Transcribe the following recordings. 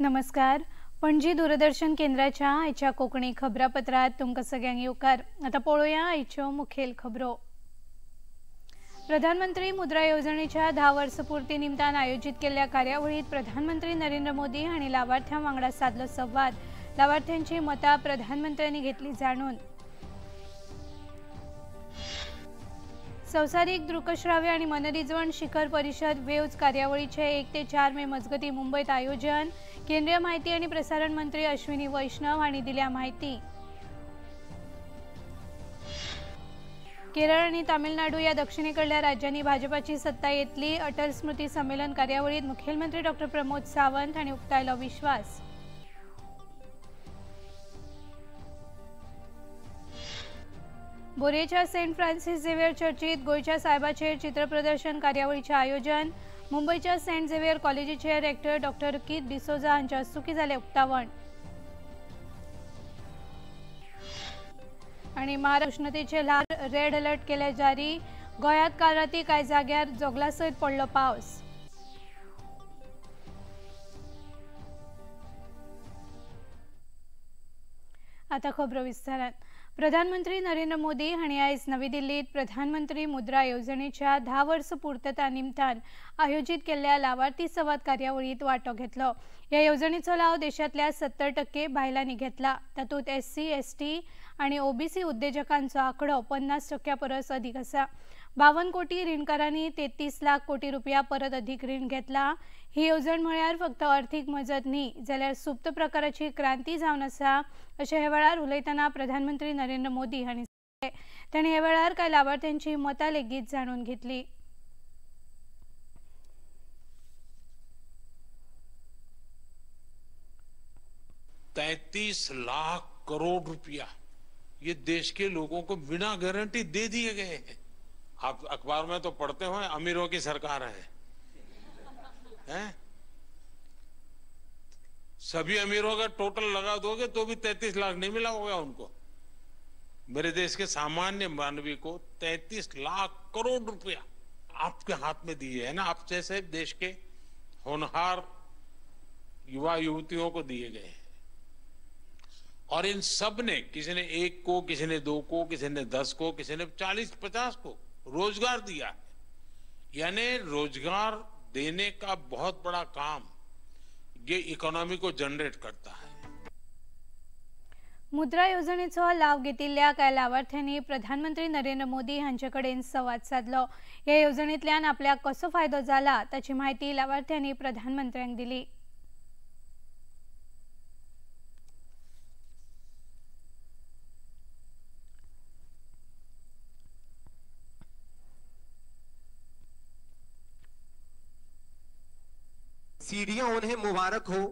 नमस्कार. पणजी दूरदर्शन केंद्राच्या आयच्या कोंकणी खबरापत्रात तुमकां सगळ्यांक येवकार. आतां पळोवया आयच्यो मुखेल खबरो. प्रधानमंत्री मुद्रा येवजणेच्या 10 वर्सपूर्ती निमतान आयोजीत केल्ल्या कार्यावळीत प्रधानमंत्री नरेंद्र मोदी हांणी लावार्थ्यां वांगडा सादलो संवाद. लावार्थ्यांची मतां प्रधानमंत्र्यांनी घेतली जाणून. संवसारीक दृकश्राव्य आनी मनरिजवण शिखर परिशद वेव्ज कार्यावळीचे 1 ते 4 मे मजगती मुंबयत आयोजन. केंद्रीय माहिती आनी प्रसारण मंत्री अश्विनी वैष्णव हांणी दिल्या माहिती. केरळ आनी तामिळनाडू ह्या दक्षिणेकडल्या राज्यांनी भाजपाची सत्ता येतली. अटल स्मृती संमेलन कार्यावळीत मुखेलमंत्री डॉ प्रमोद सावंत हांणी उक्तायलो विश्वास. बोरयेच्या सेंट फ्रान्सिस झेवियर चर्चीत गोंयच्या साहेबाचेर चित्रप्रदर्शन कार्यावळीचें आयोजन. मुंबयच्या सेंट झेवियर कॉलेजीचे रेक्टर डॉ कीथ डिसोजा हांच्या हस्तुकीं जालें उक्तावण. आनी महाराष्ट्र उष्णतेचे ल्हार रेड अलर्ट केले जारी. गोंयांत काल राती कांय जाग्यार जोगला सयत पडलो पावस. आतां खबरो विस्तारान. प्रधानमंत्री नरेंद्र मोदी हांणी आयज नवी दिल्लीत प्रधानमंत्री मुद्रा येवजणेच्या 10 वर्स पूर्तता निमतान आयोजीत केल्ल्या लावार्थी संवाद कार्यावळीत वांटो घेतलो. ह्या येवजणेचो लाव देशांतल्या 70% बायलांनी घेतला. तातूंत SC, ST आनी OBC उद्देजकांचो आंकडो 50% परस अदीक आसा. 52 कोटी रिणकारांनी 33 लाख कोटी रुपया परत अदीक रीण घेतला. ही येवजण म्हळ्यार फक्त अर्थीक मजत न्ही जाल्यार सुप्त प्रकाराची क्रांती जावन आसा अशें हे वेळार उलयतना प्रधानमंत्री नरेंद्र मोदी हांणी सांगलें. तांणी हे वेळार कांय लावार्थ्यांची मतां लेगीत जाणून घेतली. 33 लाख करोड़ रुपया ये देश के लोगों को बिना गारंटी दे दिए गए हैं. आप अखबार में तो पढ़ते हो अमीरों की सरकार है, हैं? सभी अमीरों का टोटल लगा दोगे तो भी 33 लाख नहीं मिला होगा उनको. मेरे देश के सामान्य मानवी को 33 लाख करोड़ रुपया आपके हाथ में दिए है ना, आप जैसे देश के होनहार युवा युवतियों को दिए गए हैं. और इन सब ने, किसी ने 1 को, किसी ने 2 को, किसी ने 10 को, किसी ने 40-50 को रोजगार दिया है. यानी रोजगार देने का बहुत बड़ा काम ये इकोनॉमी को जनरेट करता है. मुद्रा येवजणेचो लाव घेतिल्ल्या कांय लावार्थ्यांनी प्रधानमंत्री नरेंद्र मोदी हांचे कडेन संवाद सादलो. ह्या येवजणेंतल्यान आपल्याक कसो फायदो जाला ताची म्हायती लावार्थ्यांनी प्रधानमंत्र्यांक दिली. सीढ़ियां उन्हें मुबारक हो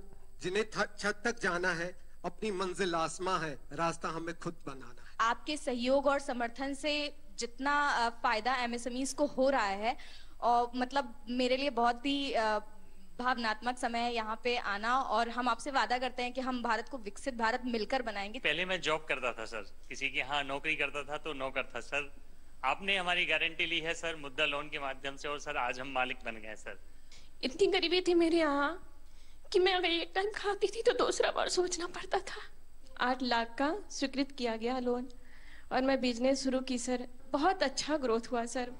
जिन्हें छत तक जाना है, अपनी मंजिल आसमां है, रास्ता हमें खुद बनाना है. आपके सहयोग और समर्थन से जितना फायदा MSMEs को हो रहा है, और मतलब मेरे लिए बहुत ही भावनात्मक समय है यहाँ पे आना. और हम आपसे वादा करते हैं कि हम भारत को विकसित भारत मिलकर बनाएंगे. पहले मैं जॉब करता था सर, किसी के यहाँ नौकरी करता था तो नौकर था सर. आपने हमारी गारंटी ली है सर मुद्रा लोन के माध्यम से, और सर आज हम मालिक बन गए सर. इतनी गरीबी थी मेरे यहाँ कि मैं अगर एक टाइम खाती थी तो दूसरा बार सोचना पड़ता था. 8 लाख का स्वीकृत किया गया लोन और मैं बिजनेस शुरू की सर. बहुत अच्छा ग्रोथ हुआ सर.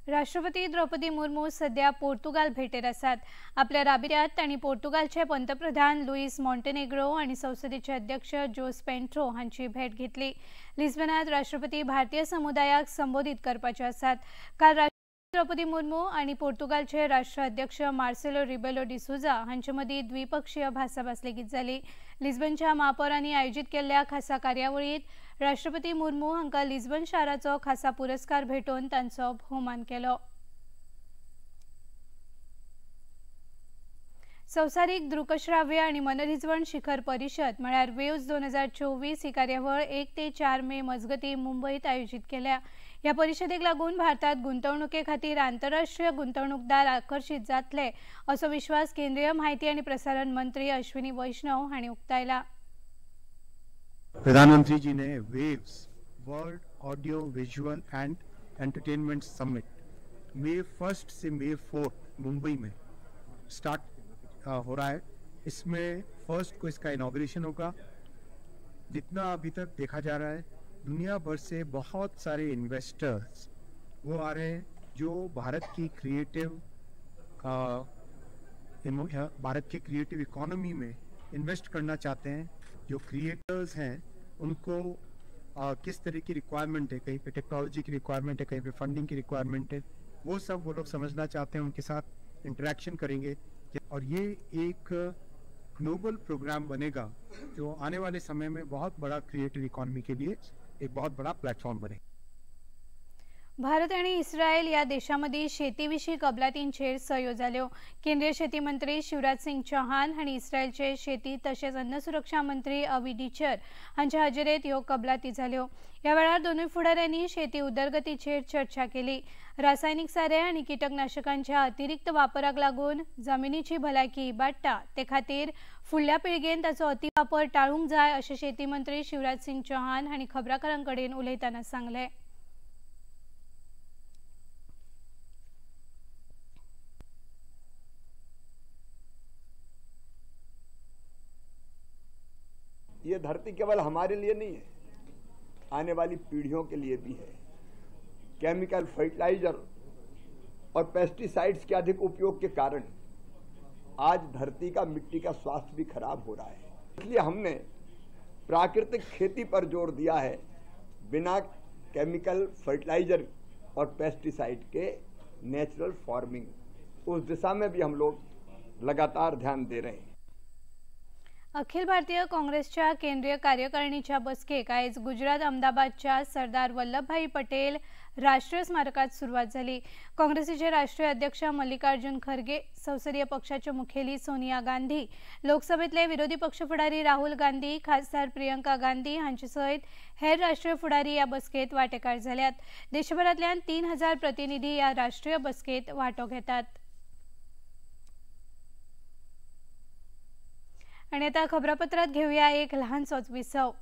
राष्ट्रपती द्रौपदी मुर्मू सध्या पोर्तुगाल भेटेर आसात. आपल्या राबित्यांत तांणी पोर्तुगालचे पंतप्रधान लुईस मॉन्टेनेग्रो आनी संसदेचे अध्यक्ष जोस पेंट्रो हांची भेट घेतली. लिस्बनात राष्ट्रपती भारतीय समुदायाक संबोधीत करपाचे आसात. काल द्रौपदी मुर्मू आनी पोर्तुगालचे राष्ट्राध्यक्ष मार्सेलो रिबेलो डिसोजा हांचे मदीं द्विपक्षीय भासाभास लेगीत जाली. लिस्बनच्या महापौरांनी आयोजीत केल्ल्या खासा कार्यावळींत राष्ट्रपती मुर्मू हांकां लिस्बन शाराचो खासा पुरस्कार भेटोवन तांचो भोवमान केलो. संवसारीक दृकश्राव्य आनी मनरिजवण शिखर परिशद म्हळ्यार वेव्ज 2024 ही कार्यावळ 1 ते 4 मे मजगती मुंबयत आयोजीत केल्या. ह्या परिशदेक लागून भारतात गुंतवणुके खातीर आंतरराष्ट्रीय गुंतवणूकदार आकर्शीत जातले असो विश्वास केंद्रीय माहिती आनी प्रसारण मंत्री अश्विनी वैष्णव हांणी उक्तायला. प्रधानमंत्री जी ने waves world audio visual and entertainment summit May 1 Se May 4 Mumbai में स्टार्ट हो रहा है। इसमें फर्स्ट को इसका इनॉग्रेशन होगा। जितना अभी तक देखा जा रहा है, दुनिया भर से बहुत सारे इन्वेस्टर्स वो आ रहे हैं जो भारत की क्रिएटिव इकोनॉमी में इन्वेस्ट करना चाहते हैं। जो क्रिएटर्स हैं उनको किस तरह की रिक्वायरमेंट है, कहीं पे टेक्नोलॉजी की रिक्वायरमेंट है, कहीं पे फंडिंग की रिक्वायरमेंट है, वो सब वो लोग समझना चाहते हैं, उनके साथ इंटरेक्शन करेंगे। और ये एक ग्लोबल प्रोग्राम बनेगा जो आने वाले समय में बहुत बड़ा क्रिएटिव इकोनॉमी के लिए एक बहुत बड़ा प्लेटफॉर्म बनेगा। भारत आणि इस्रायल या देशामदीं शेतीविशीं कबलातींचेर सयो जाल्यो। केंद्रीय शेती मंत्री शिवराज सिंग चौहान हांणी इस्रायलचे शेती तशेंच अन्न सुरक्षा मंत्री अवी डिचर हांच्या हाजेरेंत ह्यो कबलाती जाल्यो। ह्या वेळार दोनूय फुडाऱ्यांनी शेती उदरगतीचेर चर्चा केली। रासायनिक सारें आनी कीटकनाशकांच्या अतिरिक्त वापराक लागून जमिनीची भलायकी इबाडटा, ते खातीर फुडल्या पिळगेन ताचो अतिवापर टाळूंक जाय अशें शेती मंत्री शिवराज सिंग चौहान हांणी खबराकारां कडेन उलयतना सांगलें। ये धरती केवल हमारे लिए नहीं है, आने वाली पीढ़ियों के लिए भी है। केमिकल फर्टिलाइजर और पेस्टिसाइड्स के अधिक उपयोग के कारण आज धरती का, मिट्टी का स्वास्थ्य भी खराब हो रहा है। इसलिए हमने प्राकृतिक खेती पर जोर दिया है, बिना केमिकल फर्टिलाइजर और पेस्टिसाइड के नेचुरल फार्मिंग, उस दिशा में भी हम लोग लगातार ध्यान दे रहे हैं। अखिल भारतीय काँग्रेसच्या केंद्रीय कार्यकारिणीच्या बसकेक आयज गुजरात अहमदाबादच्या सरदार वल्लभभाई पटेल राष्ट्रीय स्मारकात सुरवात जाली। काँग्रेसीचे राष्ट्रीय अध्यक्ष मल्लिकार्जुन खरगे, संसदीय पक्षाचे मुखेली सोनिया गांधी, लोकसभेतले विरोधी पक्ष फुडारी राहुल गांधी, खासदार प्रियंका गांधी हांचे सयत हेर राष्ट्रीय फुडारी ह्या बसकेत वांटेकार जाल्यात। देशभरांतल्यान 3000 प्रतिनिधी ह्या राष्ट्रीय बसकेत वांटो घेतात। आणि आता खबरापत्रात घेऊया एक लहानसोच विसव।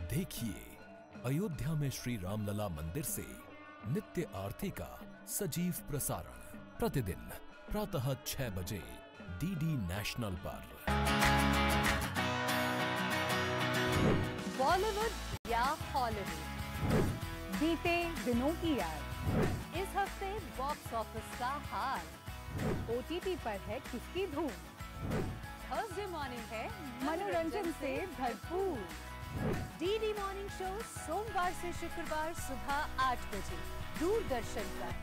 देखिए अयोध्या में श्री रामलला मंदिर से नित्य आरती का सजीव प्रसारण प्रतिदिन प्रातः 6 बजे डीडी नेशनल पर। बॉलीवुड या हॉलीवुड, बीते दिनों की याद, इस हफ्ते बॉक्स ऑफिस का हाल, ओटीटी पर है किसकी धूम, थर्सडे मॉर्निंग है मनोरंजन से भरपूर। डीडी मॉर्निंग शो सोमवार से शुक्रवार सुबह 8 बजे दूरदर्शन पर।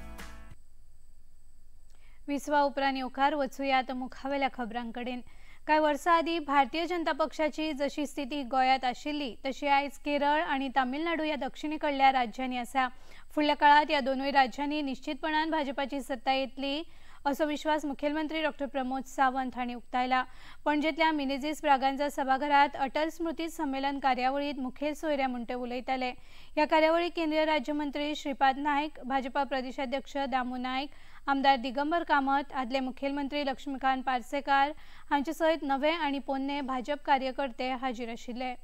विसवा उपरांत येवकार वचुया मुखावेल्या खबरांकडेन। कांय वर्सां आदीं भारतीय जनता पक्षाची जशी स्थिती गोंयांत आशिल्ली तशी आयज केरळ आनी तामिळनाडू ह्या दक्षिणे कडल्या राज्यांनी आसा। फुडल्या काळांत ह्या दोनूय राज्यांनी निश्चितपणान भाजपाची सत्ता येतली असो विश्वास मुखेलमंत्री डॉक्टर प्रमोद सावंत हांणी उक्तायला। पणजेंतल्या मिनेझीस ब्रागांजा सभाघरात अटल स्मृती संमेलन कार्यावळीत मुखेल सोयऱ्या म्हूण ते उलयताले। ह्या कार्यावळीक केंद्रीय राज्यमंत्री श्रीपाद नायक, भाजपा प्रदेशाध्यक्ष दामू नायक, आमदार दिगंबर कामत, आदले मुखेलमंत्री लक्ष्मीकांत पार्सेकार हांचे सयत नवे आनी पोन्ने भाजप कार्यकर्ते हाजीर आशिल्ले।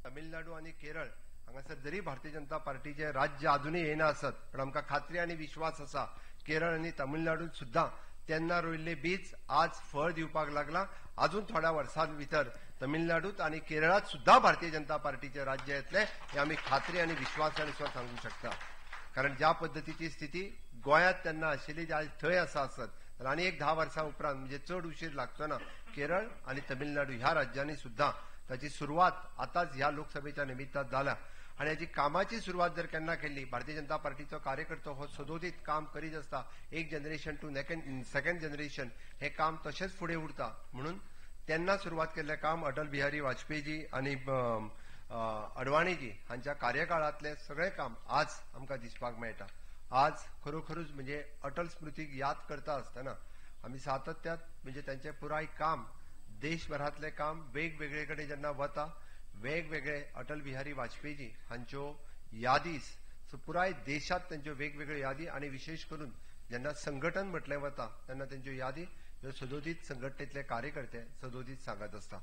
तमिळनाडू आनी केरळ हांगासर जरी भारतीय जनता पार्टीचे राज्य अजूनय येना आसत पण आमकां खात्री आनी विश्वास आसा केरळ आनी तमिळनाडूंत सुद्दां तेन्ना रोयिल्ले बीज आज फळ दिवपाक लागला। अजून थोड्या वर्सां भितर तमिळनाडूंत आनी केरळांत सुद्दां भारतीय जनता पार्टीचे राज्य येतले हे आमी खात्री आनी विश्वासान सुद्दां सांगूंक शकता। कारण ज्या पद्दतीची स्थिती गोंयांत तेन्ना आशिल्ली आज थंय आसा आसत तर आनी एक 10 वर्सां उपरांत म्हणजे चड उशीर लागचो ना केरळ आनी तमिळनाडू ह्या राज्यांनी सुद्दां ताची सुरवात आतांच ह्या लोकसभेच्या निमित्तान जाल्या आनी हाची कामाची सुरवात जर केन्ना केल्ली भारतीय जनता पार्टीचो कार्यकर्तो हो सदोदीत काम करीत आसता। एक जनरेशन टू सेकंड जनरेशन हे काम तशेंच फुडें उरता म्हणून तेन्ना सुरवात केल्लें काम अटल बिहारी वाजपेयीजी आनी अडवाणीजी हांच्या कार्यकाळांतलें सगळें काम आज आमकां दिसपाक मेळटा. आज खरोखरूच म्हणजे अटल स्मृतीक याद करता आसतना आमी सातत्यात म्हणजे तांचें पुराय काम, देशभरांतलें काम वेगवेगळे कडेन जेन्ना वता, वेगवेगळे अटल बिहारी वाजपेयीजी हांच्यो यादी पुराय देशांत तांच्यो वेगवेगळ्यो यादी आनी विशेष करून जेन्ना संघटन म्हटलें वता तेन्ना तांच्यो यादी ह्यो सदोदीत संघटनेतले कार्यकर्ते सदोदीत सांगत आसता.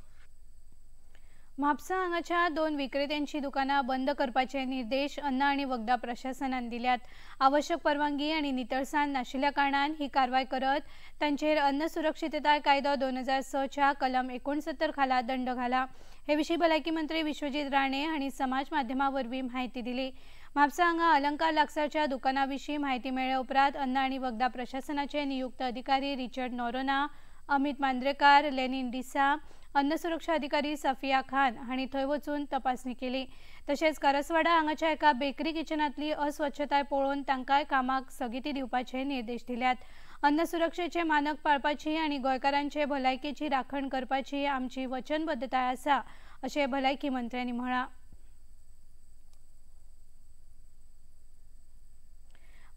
म्हापसा हांगाच्या 2 विक्रेत्यांची दुकानां बंद करपाचे निर्देश अन्न आनी वखदां प्रशासनान दिल्यात. आवश्यक परवानगी आनी नितळसाण नाशिल्ल्या कारणान ही कारवाय करत तांचेर अन्न सुरक्षितताय कायदो 2006च्या कलम 69 खाला दंड घाला. हे विशीं भलायकी मंत्री विश्वजीत राणे हांणी समाज माध्यमां वरवीं म्हायती दिली. म्हापसा हांगा अलंकार लागसारच्या दुकाना विशीं म्हायती मेळ्ळे उपरांत अन्न आनी वखदां प्रशासनाचे नियुक्त अधिकारी रिचर्ड नोरोना, अमित मांद्रेकार, लेनिन डिसा, अन्न सुरक्षा अधिकारी सफिया खान हांणी थंय वचून तपासणी केली. तशेंच करसवाडा हांगाच्या एका बेकरी किचनांतली अस्वच्छताय पळोवन तांकांय कामाक स्थगिती दिवपाचे निर्देश दिल्यात. अन्न सुरक्षेचे मानक पाळपाची आनी गोंयकारांचे भलायकेची राखण करपाची आमची वचनबद्धताय आसा अशें भलायकी मंत्र्यांनी म्हळां.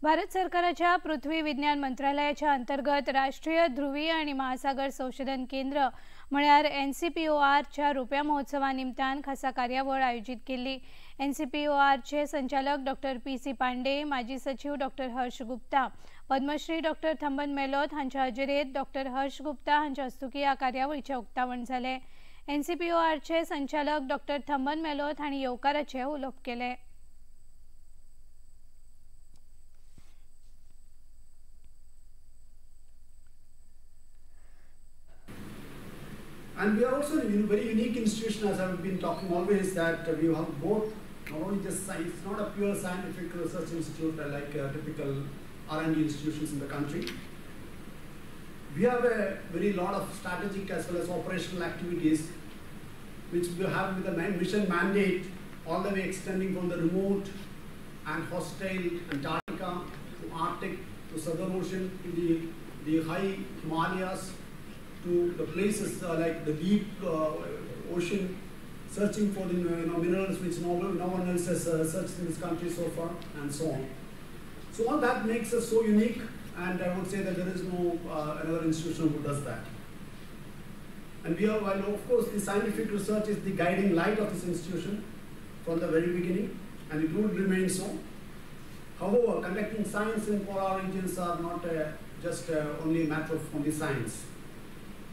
भारत सरकाराच्या पृथ्वी विज्ञान मंत्रालयाच्या अंतर्गत राष्ट्रीय ध्रुवीय आणि महासागर संशोधन केंद्र म्हळ्यार एनसीपीओआरच्या रुप्या महोत्सवा निमतान खासा कार्यावळ आयोजित केली. एनसीपीओआरचे संचालक डॉक्टर पी.सी. पांडे, माजी सचिव डॉक्टर हर्ष गुप्ता, पद्मश्री डॉक्टर थंबन मेलोत हांच्या हजेरेत डॉक्टर हर्ष गुप्ता हांच्या हस्तुकी ह्या कार्यावळीचें उक्तावण जालें. एनसीपीओआरचे संचालक डॉक्टर थंबन मेलोत हांणी येवकाराचें उलोवप केलें. And we are also a very unique institution, as I have been talking always, that we have both, not only just science, it's not a pure scientific research institute like typical R&D institutions in the country. We have a very lot of strategic as well as operational activities which we have with the mission mandate all the way extending from the remote and hostile Antarctica to Arctic to Southern Ocean to the high Himalayas, to the places like the deep ocean, searching for the minerals which no one else has searched in this country so far, and so on. So all that makes us so unique, and I would say that there is no another institution who does that. And we are, while of course the scientific research is the guiding light of this institution from the very beginning, and it would remain so. However, conducting science in polar regions are not just only a matter of only science.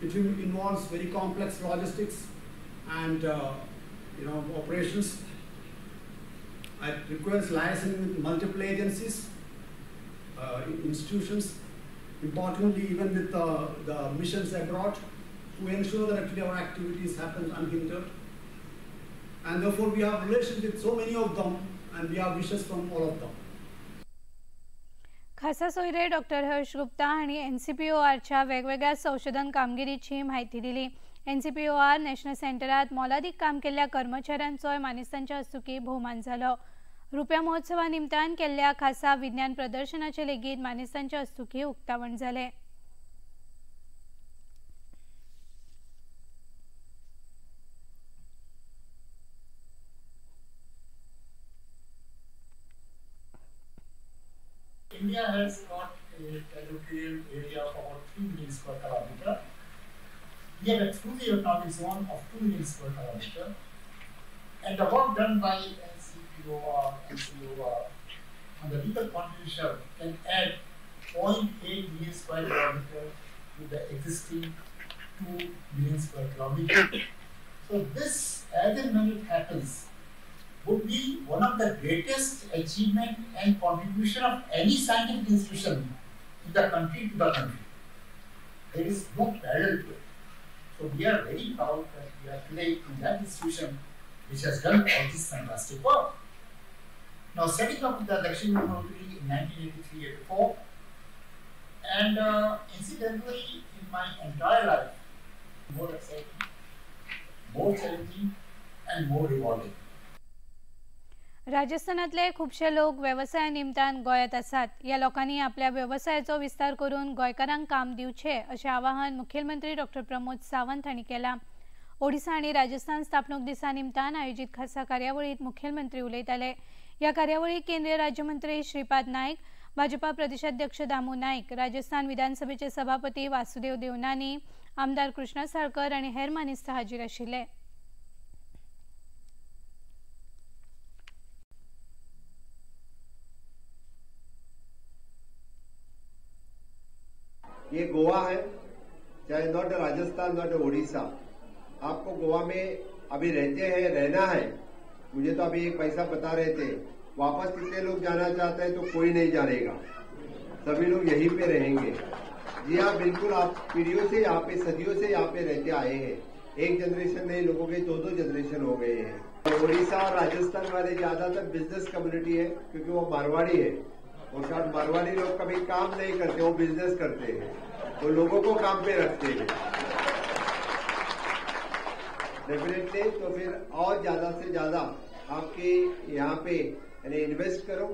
It involves very complex logistics and operations. It requires liaison with multiple agencies, institutions, importantly even with the missions abroad, to ensure that actually our activities happen unhindered. And therefore we have relations with so many of them, and we have wishes from all of them. खासा सोयरे doctor हर्ष गुप्ता हांणी एनसीपीओआरच्या वेगवेगळ्या संशोधन कामगिरीची म्हायती दिली. एनसीपीओआर national सेंटरात मोलादीक काम केल्ल्या कर्मचाऱ्यांचोय मानेस्तांच्या हस्तुकी भोवमान जालो. रुप्या महोत्सवा निमतान केल्ल्या खासा विज्ञान प्रदर्शनाचे लेगीत मानेस्तांच्या हस्तुकी उक्तावण जालें. India has got a territorial area of about 3 million square kilometer. We have exclusive economic zone of 2 million square kilometer. And the work done by NCPOR, NCOR on the deeper continental shelf can add 0.8 million square kilometer to the existing 2 million square kilometer. So this, as and when it happens, would be one of the greatest achievement and contribution of any scientific institution in the country to the country. There is no parallel to it. So we are very proud that we are today in that institution which has done all this fantastic work. Now, setting up the Dakshin Gangotri in 1983-84, and incidentally in my entire life, more exciting, more challenging and more rewarding. राजस्थानांतले खुबशे लोक वेवसाया निमतान गोंयांत आसात. ह्या लोकांनी आपल्या वेवसायाचो विस्तार करून गोंयकारांक काम दिवचें अशें आवाहन मुखेलमंत्री डॉक्टर प्रमोद सावंत हांणी केलां. ओडिसा आनी राजस्थान स्थापणूक दिसा निमतान आयोजीत खासा कार्यावळींत मुखेलमंत्री उलयताले. ह्या कार्यावळीक केंद्रीय राज्यमंत्री श्रीपाद नायक, भाजपा प्रदेशाध्यक्ष दामू नायक, राजस्थान विधानसभेचे सभापती वासुदेव देवनानी, आमदार कृष्णा साळकर आनी हेर मानेस्त हाजीर आशिल्ले. ये गोवा है, चाहे not Rajasthan not Odisha. आपको गोवा में अभी रहते हैं, रहना है। मुझे तो अभी एक पैसा बता रहे थे, वापस कितने लोग जाना चाहते हैं तो कोई नहीं जानेगा, सभी लोग यहीं पे रहेंगे। जी हाँ, बिल्कुल, आप पीढ़ियों से यहाँ पे, सदियों से यहाँ पे रहते आए हैं। एक जनरेशन नहीं, लोगों के दो दो जनरेशन हो गए हैं। ओडिशा और राजस्थान वाले ज्यादातर बिजनेस कम्युनिटी है, क्योंकि वो मारवाड़ी है और शायद मारवाड़ी लोग कभी काम नहीं करते, वो बिजनेस करते हैं, वो लोगों को काम पे रखते हैं डेफिनेटली। तो फिर और ज्यादा से ज्यादा आपके यहाँ पे यानी इन्वेस्ट करो,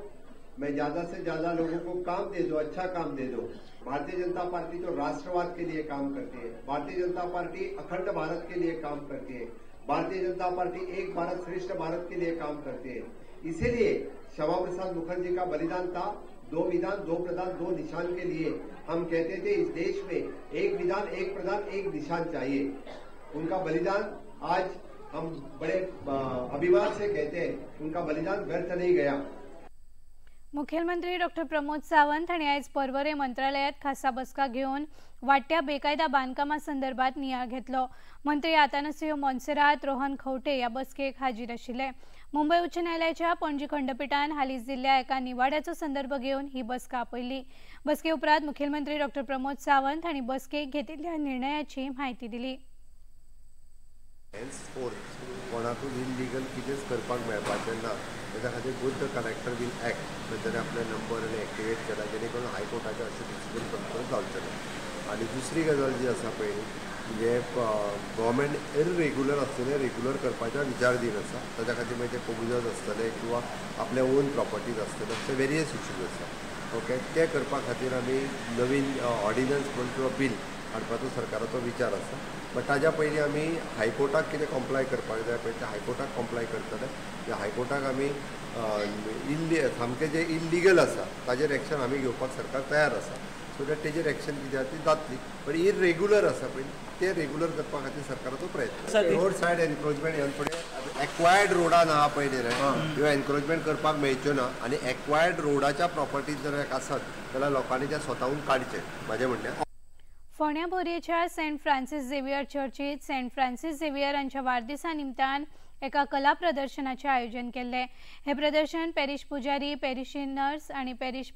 मैं ज्यादा से ज्यादा लोगों को काम दे दो, अच्छा काम दे दो। भारतीय जनता पार्टी तो राष्ट्रवाद के लिए काम करती है, भारतीय जनता पार्टी अखंड भारत के लिए काम करती है, भारतीय जनता पार्टी एक भारत श्रेष्ठ भारत के लिए काम करती है। इसीलिए श्यामा प्रसाद मुखर्जी का बलिदान था, दो विधान दो प्रधान दो निशान के लिए। हम कहते थे इस देश में एक विधान एक प्रधान एक निशान चाहिए। उनका बलिदान आज हम बड़े अभिमान से कहते हैं, उनका बलिदान व्यर्थ नहीं गया। मुख्यमंत्री डॉक्टर प्रमोद सावंत हांणी आयज पर्वरे मंत्रालयात खासा बसका घेवन वाडट्या बेकायदा बांदकामा संदर्भात नियाळ घेतलो. मंत्री आतानासियो मोन्सेरात, रोहन खंवटे ह्या बसकेक हाजीर आशिल्ले. मुंबय उच्च न्यायालयाच्या पणजी खंडपीठान हालींच दिल्ल्या एका निवाड्याचो संदर्भ घेवन ही बसका आपयली. बसके उपरांत मुखेलमंत्री डॉक्टर प्रमोद सावंत हांणी बसकेक घेतिल्ल्या निर्णयाची म्हायती दिली. हेन्सफोर्थ कोणाकूच इलिगल कितेंच करपाक मेळपाचें ना, तेच्या खातीर बुद्ध कलेक्टर बील एक्ट खंय तरी आपले नंबर आनी एक्टिवेट केला, जेणे करून हायकोर्टाचें अशें डिसिजन परत जावचें ना. आनी दुसरी गजाल जी आसा पळय, म्हणजे गव्हर्मेंट इरेग्युलर आसतलें, रेग्युलर करपाचो विचार दीन आसा. ताच्या खातीर मागीर ते कोबुजाज आसतले किंवा आपले ओन प्रॉपर्टीज आसतले, अशे वेरियस इश्यूज आसा. ओके, ते करपा खातीर आमी नवीन ऑर्डिनन्स म्हण किंवा बील हाडपाचो सरकाराचो विचार आसा. बट ताज्या पयलीं आमी हायकोर्टाक कितें कॉम्प्लाय करपाक जाय पळय, ते हायकोर्टाक कॉम्प्लाय करतले. त्या हायकोर्टाक आमी सामकें जें इल्लिगल आसा ताजेर एक्शन आमी घेवपाक सरकार तयार आसा. सो that तेजेर एक्शन कितें आसा ती जातली. बट इरेग्युलर आसा पळय, ते रेग्युलर करपा खातीर सरकाराचो प्रयत्न. रोड सायड एनक्रोचमेंट ह्यान फुडें एक्वायर्ड रोडान आहा पळय न्ही रे, ह्यो एनक्रोचमेंट करपाक मेळच्यो ना. आनी एक्वायर्ड रोडाच्या प्रॉपर्टीज जर आसत जाल्यार लोकांनी ते स्वताहून काडचें, म्हाजें म्हणणें. फोंड्या बोरयेच्या सेंट फ्रांसीस झेवियर चर्चीत सेंट फ्रांसीस झेवियर हांच्या वाडदिसा निमतान एका कला प्रदर्शनाचें आयोजन केल्लें. हें प्रदर्शन पॅरिश पुजारी, पॅरिशनर्स आनी पॅरिश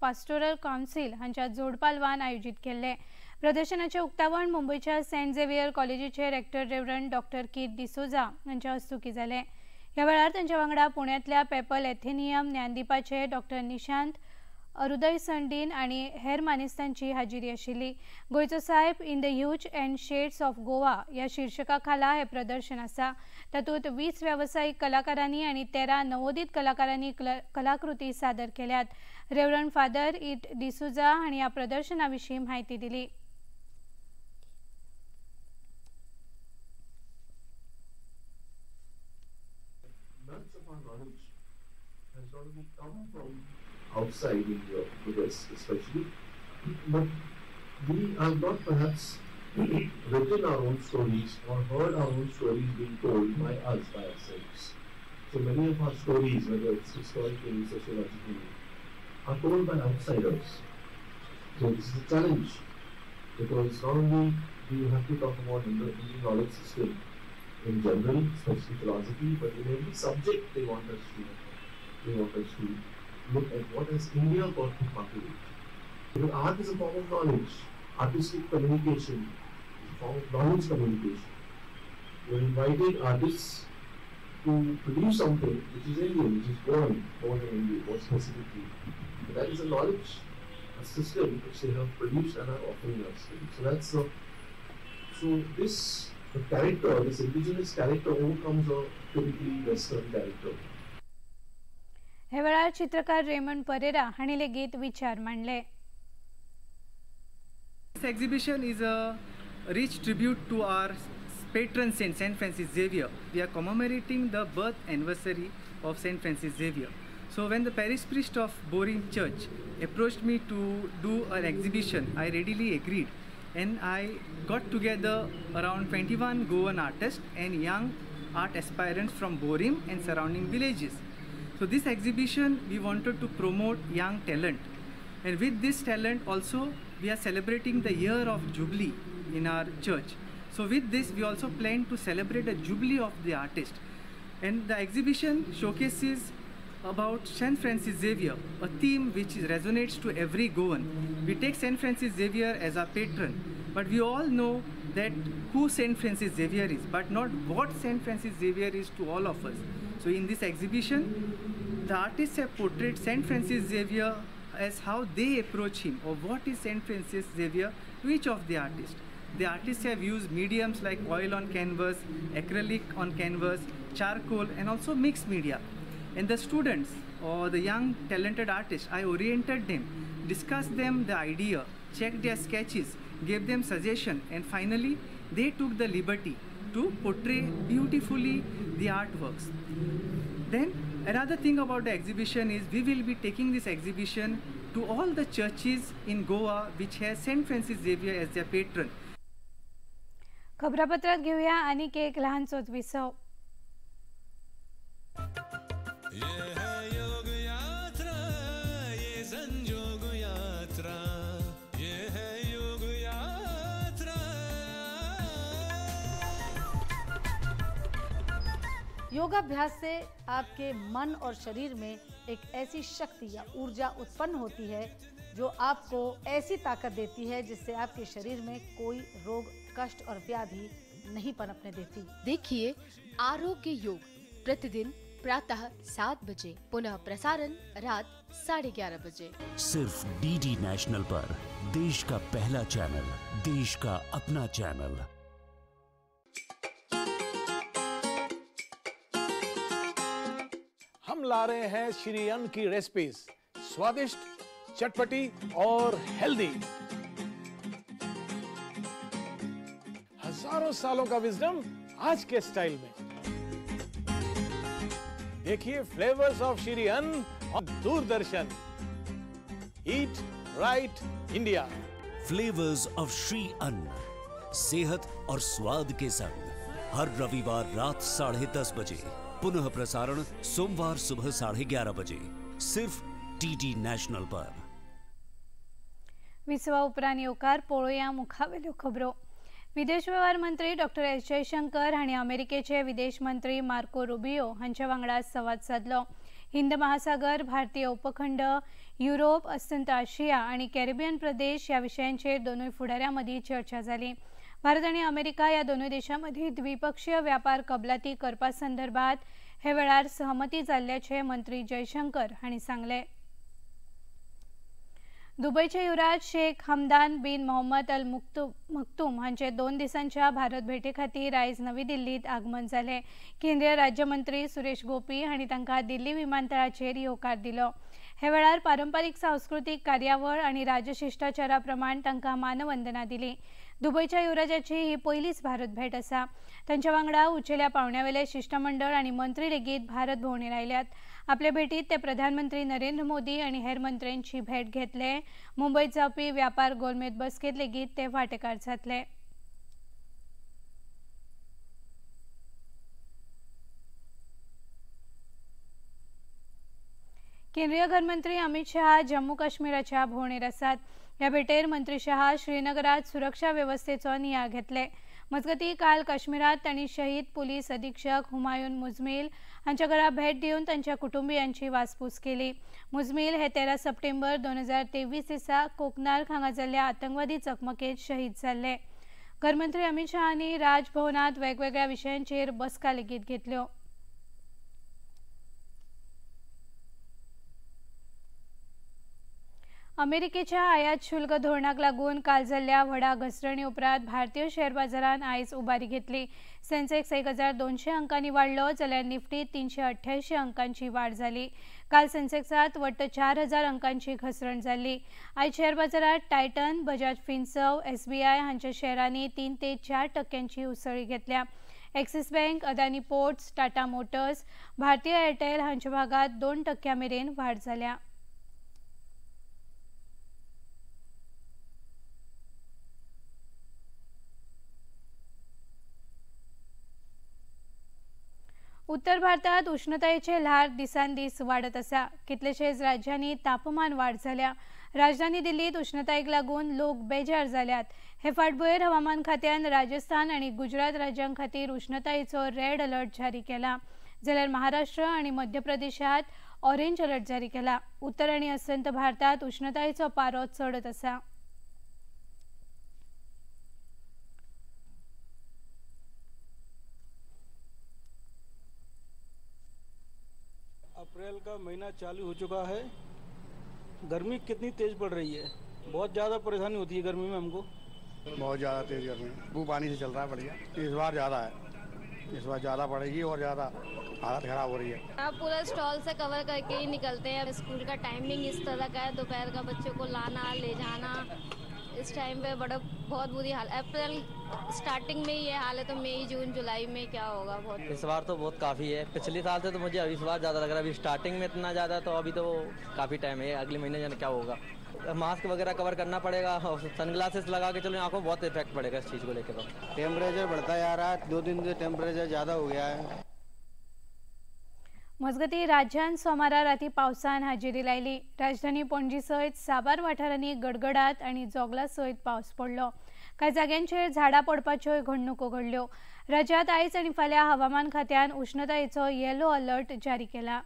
पास्टोरल कावन्सील हांच्या जोडपालवान आयोजीत केल्लें. प्रदर्शनाचें उक्तावण मुंबयच्या सेंट झेवियर कॉलेजीचे rector reverend doctor Keith D'Souza हांच्या हस्तुकीं जालें. ह्या वेळार तांच्या वांगडा पुण्यांतल्या पेपल एथेनियम ज्ञानदीपाचे डॉक्टर निशांत अरुदय संडीन आनी हेर मानेस्तांची हाजिरी आशिल्ली. गोंयचो सायब in the hues and shades of Goa ह्या शीर्षका खाला हें प्रदर्शन आसा. तातूंत 20 वेवसायीक कलाकारांनी आनी 13 नवोदीत कलाकारांनी कलाकृती सादर केल्यात. रेवरंड फादर it D'Souza हांणी ह्या प्रदर्शना विशीं म्हायती दिली. Outside India, the West especially, but we have not perhaps written our own stories or heard our own stories being told by us, by ourselves. So many of our stories, whether it's historically, sociologically, are told by outsiders. So this is a challenge, because not only do you have to talk about the Indian knowledge system in general, especially philosophy, but in every subject they want us to look at what has India got to contribute. Because art is a form of knowledge. Artistic communication is a form of knowledge communication. You're inviting artists to produce something which is Indian, which is born in India, more specifically. But that is a knowledge, a system which they have produced and are offering us. So that's the, so this the character, this indigenous character overcomes a typically Western character. हे वेळार चित्रकार Raymond Pereira हांणी लेगीत विचार मांडले. This exhibition is a rich tribute to our patron saint, Saint Francis Xavier. We are commemorating the birth anniversary of Saint Francis Xavier. So when the parish priest of Borim Church approached me to do an exhibition, I readily agreed, and I got together around 21 Goan artists and young art aspirants from Borim and surrounding villages. So this exhibition, we wanted to promote young talent, and with this talent also we are celebrating the year of Jubilee in our church. So with this we also plan to celebrate the Jubilee of the artist, and the exhibition showcases about Saint Francis Xavier, a theme which resonates to every Goan. We take Saint Francis Xavier as our patron, but we all know that who Saint Francis Xavier is, but not what Saint Francis Xavier is to all of us. So in this exhibition, the artists have portrayed Saint Francis Xavier as how they approach him, or what is Saint Francis Xavier to each of the artists. The artists have used mediums like oil on canvas, acrylic on canvas, charcoal, and also mixed media. And the students or the young talented artists, I oriented them, discussed them the idea, checked their sketches, gave them suggestion, and finally they took the liberty to portray beautifully the artworks. Then another thing about the exhibition is we will be taking this exhibition to all the churches in Goa which has Saint Francis Xavier as their patron. खबरापत्रात घेऊया आणखी एक लहानसोच विसव. ये है योग यात्रा, ये संजोग यात्रा, ये है योग यात्रा. योगाभ्यास से आपके मन और शरीर में एक ऐसी शक्ति या ऊर्जा उत्पन्न होती है जो आपको ऐसी ताकत देती है जिससे आपके शरीर में कोई रोग, कष्ट और व्याधि नहीं पनपने देती। देखिए आरोग्य योग प्रतिदिन प्रातः 7 बजे, पुनः प्रसारण रात 11:30 बजे, सिर्फ डीडी नेशनल पर। देश का पहला चैनल, देश का अपना चैनल। हम ला रहे हैं श्री अन्न की रेसिपीज, स्वादिष्ट, चटपटी और हेल्दी। हजारों सालों का विजडम आज के स्टाइल में। देखिए flavours of Shri Anna on Doordarshan. Eat right India. Flavours of Shri Anna, सेहत और स्वाद के संग, हर रविवार रात 10:30 बजे, पुनः प्रसारण सोमवार सुबह 11:30 बजे, सिर्फ डीडी नेशनल पर। विसवा उपरांत येवकार पळोवया मुखावेल्यो खबरो। विदेश वेव्हार मंत्री डॉक्टर एस जयशंकर हांणी अमेरिकेचे विदेश मंत्री मार्को रुबियो हांच्या वांगडा संवाद सादलो। हिंद महासागर, भारतीय उपखंड, युरोप, अस्तंत आशिया आनी कॅरिबियन प्रदेश ह्या विशयांचेर दोनूय फुडाऱ्यां मदीं चर्चा जाली। भारत आनी अमेरिका ह्या दोनूय देशां मदीं द्विपक्षीय व्यापार कबलाती करपा संदर्भात हे वेळार सहमती जाल्ल्याचें मंत्री जयशंकर हांणी सांगलें। दुबईचे युवराज Sheikh Hamdan bin Mohammed Al Maktoum हांचे 2 दिसांच्या भारत भेटे खातीर आयज नवी दिल्लीत आगमन जालें। केंद्रीय राज्यमंत्री सुरेश गोपी हांणी तांकां दिल्ली विमानतळाचेर येवकार दिलो। हे वेळार पारंपारीक सांस्कृतीक कार्यावळ आनी राजशिश्टाचारा प्रमाण तांकां मानवंदना दिली। दुबईच्या युवराजाची ही पयलीच भारत भेट आसा। तांच्या वांगडा उंचेल्या पावंड्यावेले शिश्टमंडळ आनी मंत्री लेगीत भारत भोंवडेर आयल्यात। आपले भेटीत ते प्रधानमंत्री नरेंद्र मोदी आनी हेर मंत्र्यांची भेट घेतले। मुंबयत जावपी व्यापार गोलमेज बसकेत लेगीत ते वांटेकार जातले। केंद्रीय घरमंत्री अमित शहा जम्मू काश्मीराच्या भोंवडेर आसात। ह्या भेटेर मंत्री शहा श्रीनगरात सुरक्षा वेवस्थेचो नियाळ घेतले। मजगती काल काश्मीरात तांणी शहीद पुलीस अधीक्षक हुमायून मुजमिल हांच्या घरा भेट दिवन तांच्या कुटुंबियांची वासपूस केली। मुजमिल हे 13 सप्टेंबर 2023 दिसा कोकनार्क हांगा जाल्ल्या आतंकवादी चकमकेत शहीद जाल्ले। घरमंत्री अमित शहांनी राजभवनात वेगवेगळ्या विशयांचेर बसका लेगीत घेतल्यो। अमेरिकेच्या आयात शुल्क धोरणाक लागून काल जाल्ल्या व्हडा घसरणी उपरांत भारतीय शेअर बाजारान आयज उबारी घेतली. सेन्सेक्स 1200 अंकांनी वाडलो जाल्यार निफ्टी 388 अंकांची वाड जाली. काल सेन्सेक्सात वट्ट 4000 अंकांची घसरण जाल्ली. आयज शेअर बाजारात टायटन, बजाज फिनसर्व, SBI हांच्या शेअरांनी 3 ते 4 टक्क्यांची उसळी घेतल्या. Axis bank, Adani ports, Tata motors, Bharti Airtel हांच्या भागात 2 टक्क्यां मेरेन वाड जाल्या. उत्तर भारतात उष्णतायेचे ल्हार दिसान दीस वाडत आसा. कितलेशेच राज्यांनी तापमान वाड जाल्या. राजधानी दिल्लीत उष्णतायेक लागून लोक बेजार जाल्यात. हे फाटभुंयेर हवामान खात्यान राजस्थान आनी गुजरात राज्यां खातीर उष्णतायेचो रेड अलर्ट जारी केला, जाल्यार महाराष्ट्र आनी मध्य प्रदेशात ऑरेंज अलर्ट जारी केला. उत्तर आनी अस्तंत भारतात उष्णतायेचो पारो चडत आसा. अप्रैल का महीना चालू हो चुका है. गर्मी कितनी तेज पड़ रही है, बहुत ज़्यादा परेशानी होती है गर्मी में हमको. बहुत ज़्यादा तेज गर्मी, वो पानी से चल रहा है बढ़िया. इस बार ज़्यादा है, इस बार ज़्यादा पड़ेगी और ज़्यादा हालत ख़राब हो रही है. आप पूरा स्टॉल से कवर करके ही निकलते हैं. स्कूल का टाइमिंग इस तरह का है, दोपहर का बच्चों को लाना ले जाना इस टाइम पे बड़ा बहुत बुरी हाल. अप्रैल स्टार्टिंग में ये हाल है तो मई जून जुलाई में क्या होगा. बहुत इस बार तो बहुत काफ़ी है. पिछले साल से तो मुझे अभी इस बार ज़्यादा लग रहा है. अभी स्टार्टिंग में इतना ज़्यादा, तो अभी तो काफ़ी टाइम है. अगले महीने जाने क्या होगा. मास्क वगैरह कवर करना पड़ेगा और सनग्लासेस लगा के चलो, आँखों बहुत इफेक्ट पड़ेगा इस चीज़ को लेकर. तो टेम्परेचर बढ़ता जा रहा है, 2 दिन से टेम्परेचर ज़्यादा हो गया है. मजगती राज्यांत सोमारा राती पावसान हाजेरी लायली. राजधानी पणजी सयत साबार वाठारांनी गडगडात आनी जोगला सयत पावस पडलो. कांय जाग्यांचेर झाडां पडपाच्योय घडणुको घडल्यो. राज्यांत आयज आनी फाल्यां हवामान खात्यान उष्णतायेचो येलो अलर्ट जारी केला.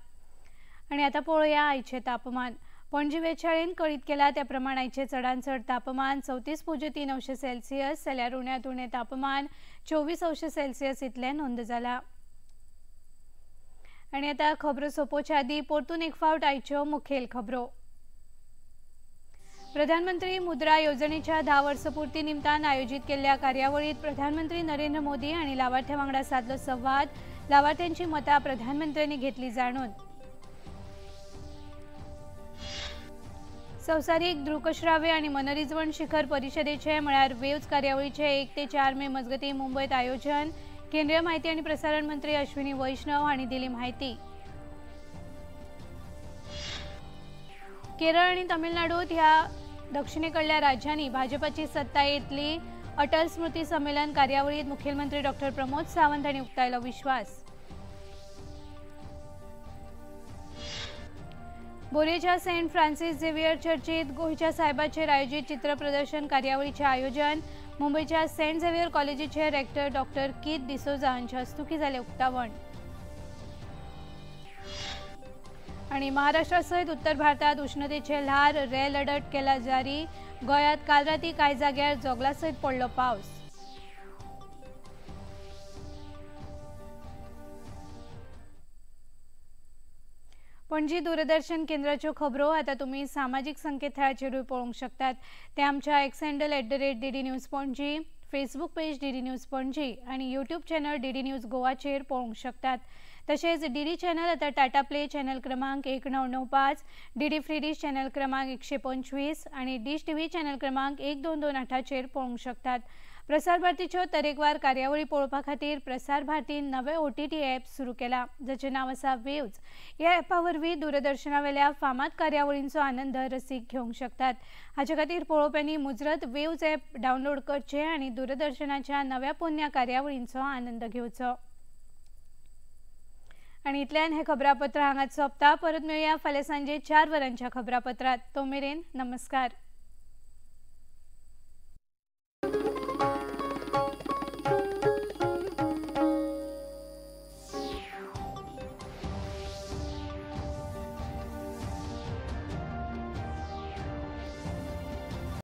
आनी आतां पळोवया आयचें तापमान. पणजी वेधशाळेन कळीत केला त्या प्रमाण आयचें चडांत चड तापमान 34.3 अंश सेल्सियस जाल्यार उण्यांत उणें तापमान 24 अंश सेल्सियस इतलें नोंद जालां. आनी आतां खबरो सोंपोवच्या आदीं परतून एक फावट आयच्यो मुखेल खबरो. प्रधानमंत्री मुद्रा येवजणेच्या 10 वर्सपूर्ती निमतान आयोजीत केल्ल्या कार्यावळीत प्रधानमंत्री नरेंद्र मोदी आनी लावार्थ्यां वांगडा सादलो संवाद. लावार्थ्यांची मतां प्रधानमंत्र्यांनी घेतली जाणून. संवसारीक दृकश्राव्य आनी मनरिजवण शिखर परिशदेचे म्हळ्यार वेव्ज कार्यावळीचे 1 ते 4 मे मजगतीं मुंबयत आयोजन. केंद्रीय माहिती आनी प्रसारण मंत्री अश्विनी वैष्णव हांणी दिली माहिती. केरळ आनी तमिळनाडूत ह्या दक्षिणेकडल्या राज्यांनी भाजपाची सत्ता येतली. अटल स्मृती संमेलन कार्यावळीत मुखेलमंत्री डॉक्टर प्रमोद सावंत हांणी उक्तायलो विश्वास. बोरयेच्या सेंट फ्रान्सिस झेवियर चर्चीत गोंयच्या साहेबाचेर आयोजीत चित्र प्रदर्शन कार्यावळीचें आयोजन. मुंबयच्या सेंट झेवियर कॉलेजीचे रेक्टर डॉक्टर कीथ डिसोजा हांच्या हस्तुकीं जालें उक्तावण. आनी महाराष्ट्रा सयत उत्तर भारतात उष्णतेचे ल्हार, रेड अलर्ट केला जारी. गोंयांत काल राती कांय जाग्यार जोगला सयत पडलो पावस. पणजी दूरदर्शन केंद्राच्यो खबरो आतां तुमी सामाजीक संकेतथळाचेरूय पळोवंक शकतात. ते आमच्या X handle @DD News Panaji, Facebook page DD News Panaji आनी यूट्यूब चॅनल DD news गोवाचेर पळोवंक शकतात. तशेंच DD channel आतां टाटा प्ले चॅनल क्रमांक 1995, DD free डिश चॅनल क्रमांक 125 आनी डिश TV channel क्रमांक 1228चेर पळोवंक शकतात. प्रसार भारतीच्यो तरेकवार कार्यावळी पळोवपा खातीर प्रसार भारतीन नवे OTT app सुरू केला, जाचें नांव आसा वेव्ज. ह्या ॲपा वरवीं दूरदर्शनावेल्या फामाद कार्यावळींचो आनंद रसीक घेवंक शकतात. हाचे खातीर पळोवप्यांनी मुजरत वेव्ज ॲप डावनलोड करचें आनी दूरदर्शनाच्या नव्या पोन्न्या कार्यावळींचो आनंद घेवचो. आनी इतल्यान हें खबरापत्र हांगाच सोंपता. परत मेळया फाल्यां सांजे 4 वरांच्या खबरापत्रांत. तो मेरेन नमस्कार.